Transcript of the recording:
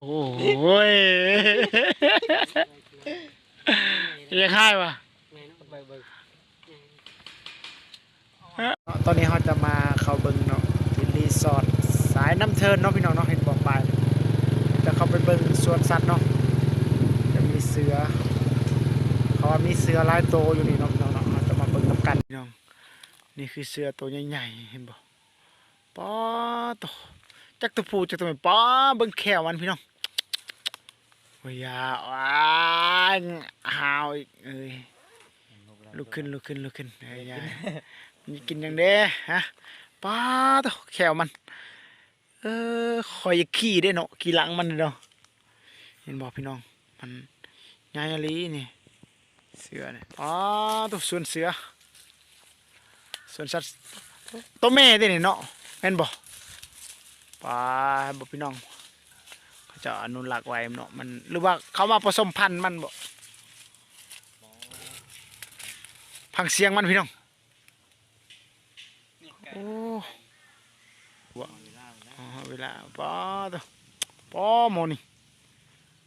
ໂອ້ຍ ຢາກຮ້າຍວ່າ. ຕອນນີ້ເຮົາຈະມາເຂົ້າເບິ່ງເນາະ ທີ່ຣີສອດສາຍນ້ຳເທີນເນາະ ພີ່ນ້ອງເນາະ. ເຫັນບໍ່ປ້າຍ ຈະເຂົ້າໄປເບິ່ງສວນສັດເນາະ ຈະມີເສືອ ເຂົາວ່າມີເສືອຫຼາຍໂຕຢູ່ນີ້ເນາະ ພີ່ນ້ອງເນາະ. ເຮົາຈະມາເບິ່ງນຳກັນ ພີ່ນ້ອງ. ນີ້ຄືເສືອໂຕໃຫຍ່ໆ ເຫັນບໍ່? ປາໂຕ ຈັກຕົວຜູ້ຈັກຕົວແມ່. ປາ ເບິ່ງແຂ້ວມັນ ພີ່ນ້ອງ. ໂອ້ຍ ຢ່າ ວ້າຍ ຫາວອີກເອີຍ. ລຸກຂຶ້ນ ລຸກຂຶ້ນ ລຸກຂຶ້ນ. ເອີຍ ຢ່າ ມັນກິນຫຍັງເດ້ ຮະ? ປາໂຕ ແຂ້ວມັນ. ເອີ ຂ້ອຍຢາກຂີ່ເດ້ເນາະ ຂີ່ຫຼັງມັນເນາະ. ເຫັນບໍ່ ພີ່ນ້ອງ? ມັນໃຫຍ່ອີ່ຫຼີນີ້ ເສືອນີ້. ປາໂຕ ສວນເສືອ ສວນສັດ ໂຕແມ່ເດ້ນີ້ເນາະ ແມ່ນບໍ່? ປາ ເຫັນບໍ່ ພີ່ນ້ອງ? ເຂົາເຈົ້າອະນຸລັກໄວ້ເນາະ ມັນ ຫຼືວ່າເຂົາມາປະສົມພັນມັນບໍ? ຟັງສຽງມັນ ພີ່ນ້ອງ. ໂອ້ ເວລາ ປາໂຕ ປາ ໝໍນີ້